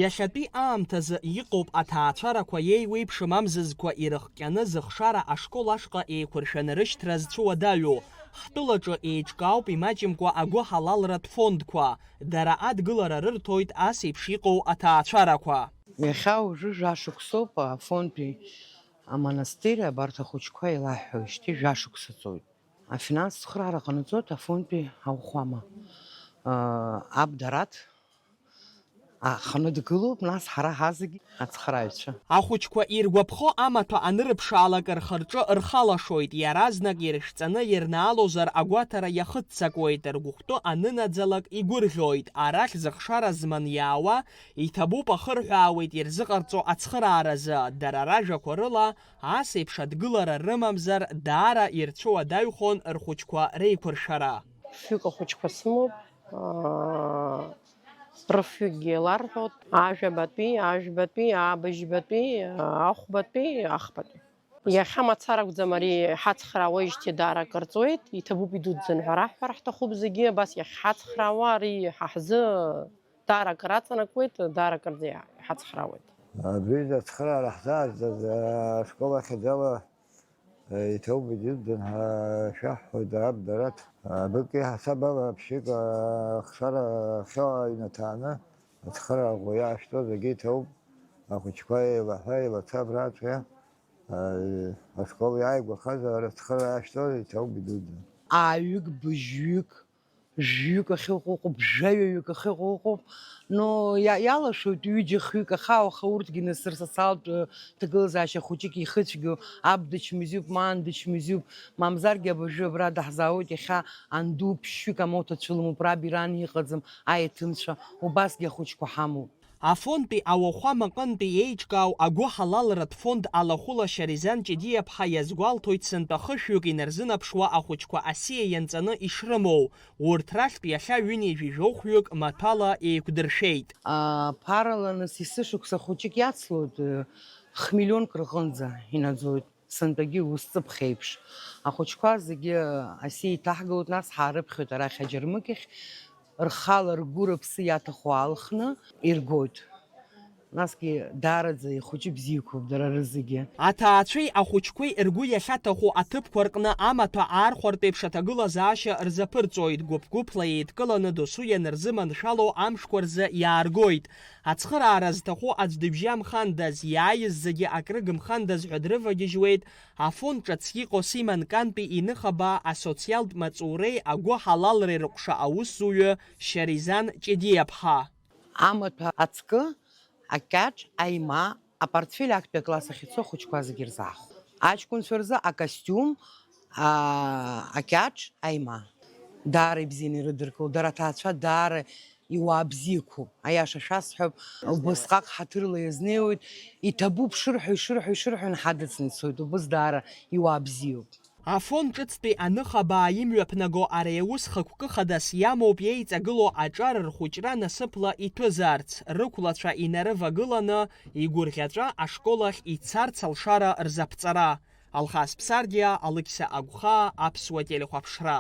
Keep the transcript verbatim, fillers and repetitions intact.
Иахьатәи аамҭазы иҟоуп аҭаацәарақәа еиуеиԥшым амзызқәа ирыхҟьаны зыхшара ашкол ашҟа еиқәыршәаны рышьҭра зцәуадаҩу. Ҳтәылаҿы еиҿкаауп имаҷымкәа агәыҳалалратә фондқәа. Дара адгылара рырҭоит ас еиԥш иҟоу аҭаацәарақәа. Иахьа уажәы жәашықәсоуп афондтәи амонастырь абарҭ ахәыҷқәа еилаҳҳәоижьҭеи жәашықәса ҵуеит. Афинанстә цхыраара ҟанаҵоит афондтәи ауахәама. Аб Дараҭ аханы дгылоуп, нас ҳара ҳазегь ацхырааҩцәа. Ахәыҷқәа иргәаԥхо амаҭәа анырыԥшаалак рхы-рҿы рхалашоит, иаразнак ирышәҵаны ирнаалозар агәаҭара иахыццакуеит, ргәыхәтәы анынаӡалак игәырӷьоит, арахь зыхшара зман иаауа, иҭабуп ахырҳәаауеит ирзыҟарҵо ацхырааразы, дара ражәақәа рыла, ас еиԥш адгылара рымамзар, даара ирцәуадаҩхон рхәыҷқәа реиқәыршәара. Фҩык ахәыҷқәа сымоуп, аа, рыфҩыкгьы еиларҳәоит, ажәабатәи, ажәбатәи, абыжьбатәи, ахәбатәи, ахԥатәи. Иахьа мацара акәӡам ари ҳацхраауеижьҭеи даара акыр ҵуеит, иҭабуп идуӡӡан ҳәа раҳҳәар ҳҭахуп зегьы, абас иахьҳацхраауа ари ҳа ҳзы даара акыр аҵанакуеит, даара акырӡа иҳацхраауеит. Абри ацхыраара ҳзаазгаз ашкол ахьӡала иҭоуп идуӡӡан ҳәа шәаҳҳәоит, аб Дараҭ. Абыки ҳасаб ала ԥшьҩык ахшара ахьоу инаҭааны ацхыраара ӷәӷәа иаашәҭуа зегьы иҭоуп. Ахәыҷқәа еилаҳәа, еилаца абраҵәҟьа, ашкол иааигәахаз ацхыраара иаашәҭуа иҭоуп идуӡӡан. Ааҩык, быжьҩык, жәҩык ахьыҟоу ыҟоуп, жәаҩаҩык ахьыҟоу ыҟоуп. Но иа-, иалашәоит ҩыџьа-хҩык, аха, аха урҭгьы нас рсоциалтә, э, ҭагылазаашьа хәыҷык ихыцәгьоу, аб дычмазаҩуп, ман дычмазаҩуп, мамзаргьы абыржәы абра даҳзаауеит, иахьа анду ԥшьҩык амоҭа цәылымоуп, раб иран иҟаӡам, аеҭымцәа, убасгьы ахәыҷқәа ҳамоуп. Афондтәи ауахәамаҟынтәи еиҿкаау агәыҳалалратә фонд алахәыла Шьаризан Ҷедиаԥҳа иазгәалҭоит сынтәа хышәҩык инарзынаԥшуа ахәыҷқәа асиа ианҵаны ишрымоу. Урҭ рахьтә иахьа ҩынҩажәи жәохәҩык маҭәала еиқәдыршәеит. Аԥарала нас есышықәса хәыҷык иацлоит, хмиллионк рҟынӡа инаӡоит. Сынтәагьы ус ҵыԥх еиԥш. Ахәыҷқәа зегьы асиа иҭаҳгалоит, нас ҳаарыԥхьоит арахь аџьармыкьахь, рхала ргәы рыԥсы иаҭаху аалхны иргоит. Насгьы даараӡа ихәыҷы бзиақәоуп дара рызегьы. Аҭаацәеи ахәыҷқәеи ргәы иахьаҭаху аҭыԥқәа рҟны амаҭәа аархәартә еиԥш аҭагылазаашьа рзаԥырҵоит, гәыԥ-гәыԥла еидкыланы досу ианырзыманшәало амшқәа рзы иааргоит. Ацхыраара зҭаху аӡә дыбжьамхандаз, иааиз зегьы акрыгымхандаз ҳәа дрывагьежьуеит Афон ҿыц иҟоу Симон Кантәи иныхабаа асоциалтә маҵуреи агәыҳалалреи рыҟәша аусзуҩы Шьаризан Ҷедиаԥҳа. Амаҭәа ацкы, акьаҿ, аима, апортфель актәи акласс ахь ицо ахәыҷқәа зегьы ирзаахәо. Аҷкәынцәа рзы акостиум, аа, акьаҿ, аима. Даара ибзианы ирыдыркыло, дара аҭаацәа даара иуаа бзиақәоуп. Аиаша шәасҳәап, убысҟак ҳаҭырла иазнеиуеит, иҭабуп шырҳәо, ишырҳәо, ишырҳәо, инҳадыҵны ицоит, убыс даара иуаа бзиоуп. Афон ҿыцтәи аныхабаа имҩаԥнаго ари аус хықәкы хадас иамоуп иеиҵагылоу аҿар рхәыҷра насыԥла иҭәызаарц, рықәлацәа инарывагыланы, игәырӷьаҵәа ашкол ахь ицарц алшара рзаԥҵара. Алхас Ԥсардиа, Алықьса Агәхаа, Аԥсуа телехәаԥшра.